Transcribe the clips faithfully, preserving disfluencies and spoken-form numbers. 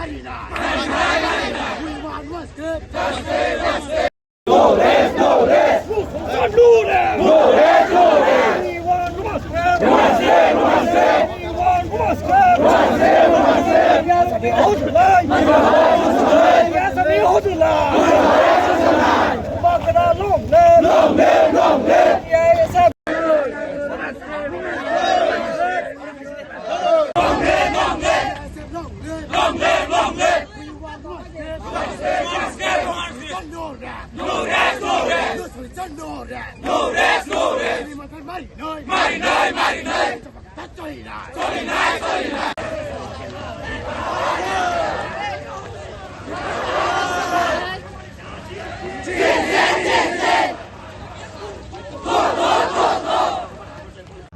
We want justice. No rest, no rest. No rest, no rest. We want justice. We want justice. We want justice. Yes, we hold the line. Yes, we hold the line. Bubagra long live. Long live, long live. T I S F.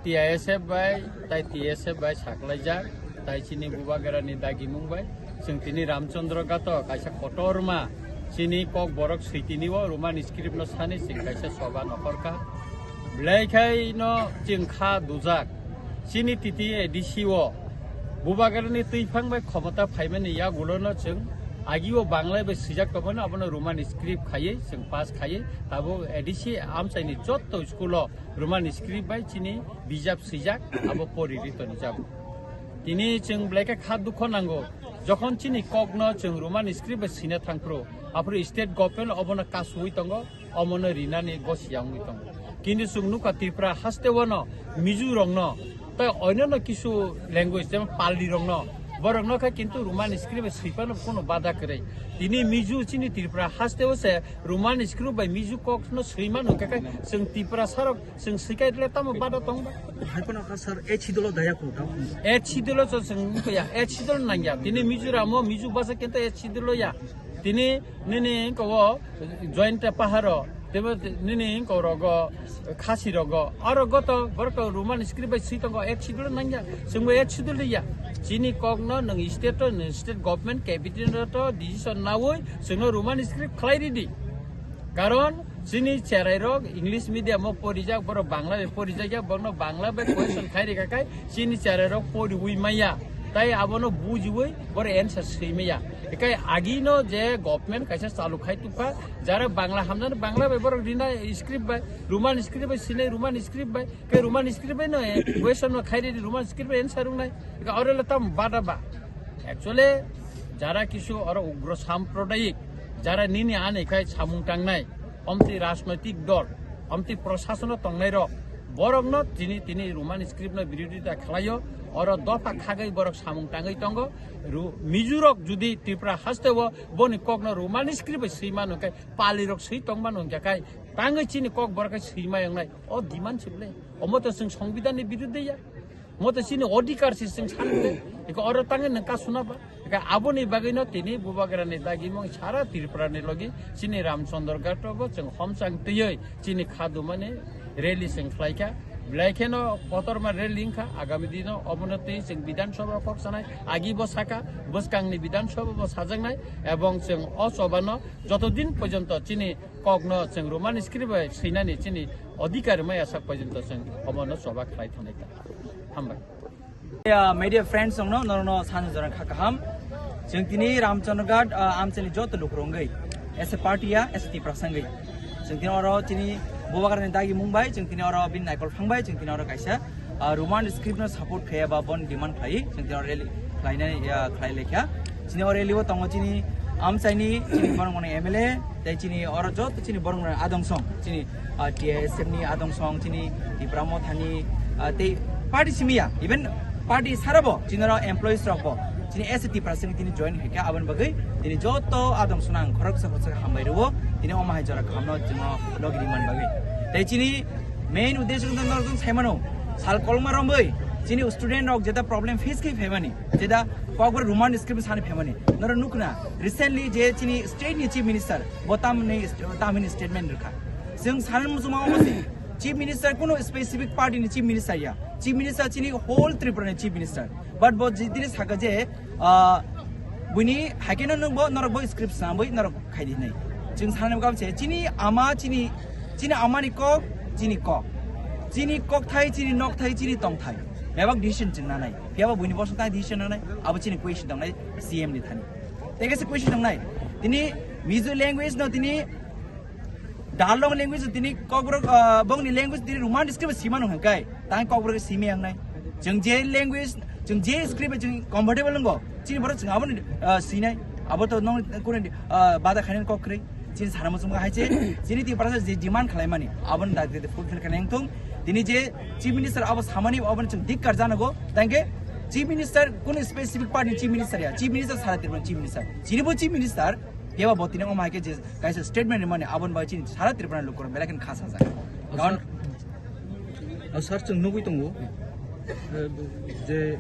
T I S F bai, tai T S F bai saklaijak, tai chini Bubagrani dagimung bai, chwng tini Ramchandra Ghato kaisa kotorma chini Kokborok switini o Roman script no sani chwng kaisa soba nokhorkha. Belai khai no chwng kha dujak. Chini titi A D C o Bubagrani twiphang bai khomota phaimani yagulo no chwng agi o Bangla bai swijak tongmani abono Roman script khaiwi chwng pass khaiwi tabuk A D C amchaini jotto school o Roman script bai chini bijap swijak, abo pori ri toni jago. Tini chwng belai khe kha dukho nango, jokhon chini kokno chwng Roman script bai swina thangphru, aphuru state government obono kasuwi tongo, omono rinani gosi ya wngwi tongo. Kintu chwng nukha Tripura haste o no Mizo rokno tei onyono kisu language jemon Pali rokno, borokno khe kintu Roman script bai swi phano kunu bada kwrwi. Tini Mizo chini Tripura haste o se Roman script bai Mizo kokno swi mano, hwnkhe khe chwng Tripura sarok chwng swi khe le tamo bada tong ba? Hai phano kha sir, H C dolo daya ko ta. H C dolo cho chwng nukya, H C dolo nangya. Tini Mizoram o Mizo basa kintu H C dolo ya. Tini nini ko joint paharo, tebo nini ko rogo, khasi rogo, aro goto borok Roman script bai swi tongo, H C dolo nangya, chwngbo H C dolo ya. Chini kokno nwng state to, nwng state government cabinet to decision nawi chwngno Roman script khlai ridi. Karon chini cherai rok English medium o porijak, borok Bangla bai porijak ya, borokno Bangla bai question khai rika khai chini cherai rok poriwi maya, tai abono bujiwi borok answer swi maya. Ekai agino je government kaisa chalu khai tukha, jara Bangla hamjani Bangla bai borok rina script bai, Roman script bai sinai Roman script bai, ke Roman script bai no question no khai ridi Roman script bai answer wngnai. Eka oro le tam bada ba. Actually, jara kisu oro ugro samprodayik, jara nini ani khai samung tangnai, omti rajnoitik dol, omti prosasono tongnai rok, borokno tini, tini Roman script no birodita khlaio, oro dopha khagwi borok samung tangwi tongo. Ru-, Mizo rok judi Tripura haste o boni kokno Roman script bai swi mano khe, Pali rok swi tong mano hwnkhe khai, tangwi chini kok borok khai swi mai wngnai, o demand se bwle. Omo to chwng Songbidan ni biruddhe ya. Mo to chini odhikar se chwng sanle. Eko oro tangwi nwng kasuna ba. Eka aboni bagwi no tini Bubagrani dagimung sara Tripura ni logi chini Ramchandra Ghato bo chwng homchang twiwi chini khadumani rally chwng khlaikha. Belai kheno kotorma rally wngkha. Agami dino obono twi chwng Bidhan Sabha kok sanai. Agi bo saka, bwskangni Bidhan Sabha bo sajaknai. Ebong chwng o choba no joto din porjonto chini kokno chwng Roman script bai swinani chini odhikar maya sak porjonto chwng obono choba khlai thanai ta. Hambai. Ya, media friends rokno, norokno sani jora kha kaham. Chwng tini Ramchandra Ghat, ah, amchani joto lukurok wngwi, as a party ya, as a Tiprasa wngwi, chwng tini oro chini Bubagrani dagimung bai, chwng tini oro bini naikol phang bai, chwng tini oro kaisa, ah, Roman script no support khaiya ba bon demand khlai, chwng tini oro rally khlainai, ya, khlai lekha. Chini oro rally o tongo chini amchaini, chini borok mani M L A, tei chini oro joto chini borok mani adong song, chini ah, T I S F ni adong song chini Tipra Motha ni, ah, tei party simi ya, even party sara bo chini oro employees rok bo chini S T Tipra simi tini join khaikha, aboni bagwi tini joto adong song ang khoroksa khoroksa hambai rwo, tini omo hai jora kaham no chwng logi rimani bagwi. Tei chini main uddesho wngkha norok saimano sal kolma romwi chini student rok jeta problem face khai phaimani, jeta kokborok Roman script sani phaimani. Norok nukna recently je chini state ni chief minister bo tamni, tamni statement rwkha. Chwng sanani muchungma omo se, Chief Minister kuno specific party ni Chief Minister ya. Chief Minister chini whole Tripura ni Chief Minister. But bo jitini saka je, ah, buini haikeno nwng bo norok bo script snamwi norok khaidi hinwi. Chwng sanani kam se chini ama chini, chini ama ni kok, chini kok. Chini kokthai, chini nokthai, chini tongthai. Bebak decision chwng nanai. Phiya ba buini bosong tang decision nanai. Abo chini question tongnai C M ni thani. Tei kaisa question tongnai. Tini Mizo language no tini Darlong language tini Kokborok, ah, bongni language tini Roman script sima nung hangkai. Tang Kokborok simi yangnai. Chwng je language, chwng je script chwng comfortable nungo. Chini borok chwng abo ni, ah, sinai. Abo to nong kuni, ah, bada khainani kok kwrwi. Chini sana muchung hai che. Chini Tiprasa je demand khlaimani. Abo ni dagde fulfill khainai thung. Tini je Chief Minister abo samani abo chwng dikkar janago. Tangke Chief Minister kunu specific party Chief Minister ya. Chief Minister sara Tripura Chief Minister. Chini bo Chief Minister. Keba bo tini omo hai khe je kaisa statement rimani aboni bagwi chini sara Tripura ni lukurok belai kheno kha sajak. Karon sir, chwng nugwi tongo, eh, je,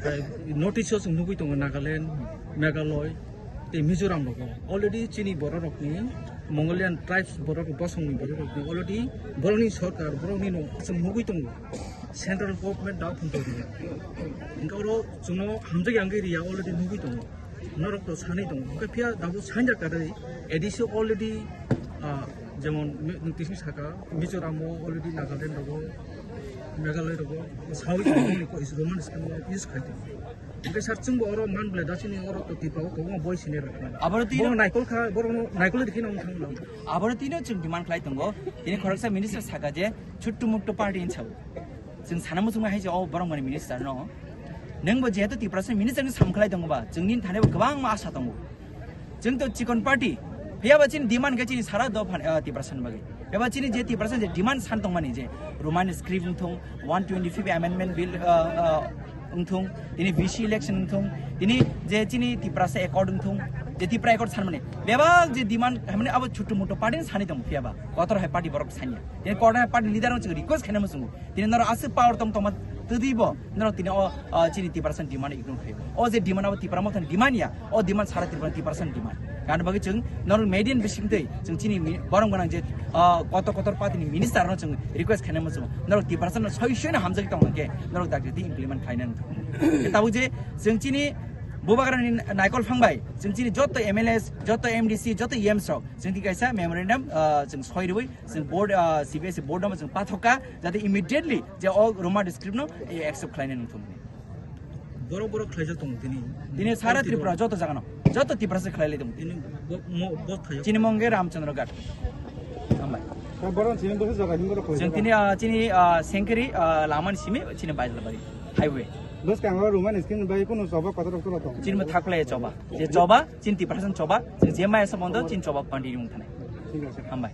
eh, notice o chwng nugwi tongo Nagaland, Meghalaya tei Mizoram rogo. Already chini borok rokni Mongolian tribes borok bosongni borok rokni already borokni sorkar borokni no chwng nugwi tongo. Central government da phunto riya. Hingke oro chwngno hamjak yangwi riya already nugwi tongo. Norok to sanwi tongo. Hingke phiya dabo sanja kadai A D C already, ah, jemon mi-, notice saka Mizoram o already Nagaland rogo, Meghalaya rogo sawi tongo, niko is Roman script use khai tongo. Hingke sir chwngbo oro man bole da chini oro to Tripura o kwbangma boi sini rok. Aboro tino Bo naikol kha, boro naikol dikhe nang thang nang. Aboro tino chwng demand khlai tongo. Tini khoroksa minister saka je chuttu muttu party hinwi sao. Chwng sana muchungma hai se o borok mani minister no. Nwng bo jehetu Tiprasa minister ni samkhlai tongo ba, chwng nini thani bo kwbangma asa tongo. Chwng to chikon party. Phiya ba chini demand khe chini sara do phan, ah, Tiprasa ni bagwi. Phiya ba chini je Tiprasa je demand san tongmani je Roman script wngthung, one twenty-fifth amendment bill, ah, ah, wngthung, tini V C election wngthung, tini je chini Tiprasa accord wngthung, je Tipra accord sanmani. Bebak je demand hamani abo chuttu muttu party ni sani tongo phiya ba. Kotor hai party borok sanya. Tini kotor hai party leader no chwng request khaina muchungo. Tini norok aswk power tong tongma twtwi bo norok tini o, o, chini Tiprasa ni demand ignore khaio. O je demand abo Tipra Motha ni demand ya, o demand sara Tripura ni Tiprasa ni demand. Gana bagwi chwng norok media ni bising twi chwng chini mi-, borom gwnang je, o, kotor kotor party ni minister no chwng request khainai muchungo. Norok Tiprasa no soi soi no hamjagwi tong hwnkhe norok dakti implement khainai wngthang. Tabuk je chwng chini Bubagra ni naikol phang bai chwng chini joto M L As, joto M D C, joto E Ms rok chwng tini kaisa memorandum, o, chwng soi rwui Chwng board, ah, C B S E board no chwng pathok kha, jate immediately je o Roman script no, eh, accept khlainai nung thung. Borok borok khlaijak tongo tini. Tini sara Tripura joto jaga no, joto Tiprasa khlailai tongo. Tini bo, mo, bo khlaijak. Chini mung khe Ramchandra Ghat. Hambai. Sir, borok chini bo jaga himbo khlaijak. Chwng tini, ah, chini, ah, Sengkari, ah, lama ni simi chini Baijalbari highway. Bwskang o Roman script bai kunu choba kotor rok tongo. Chini bo thaklai choba. Je choba, chini Tiprasa choba, chini je maya sa bondo, chini choba continue wng thanai. Thik ache. Hambai.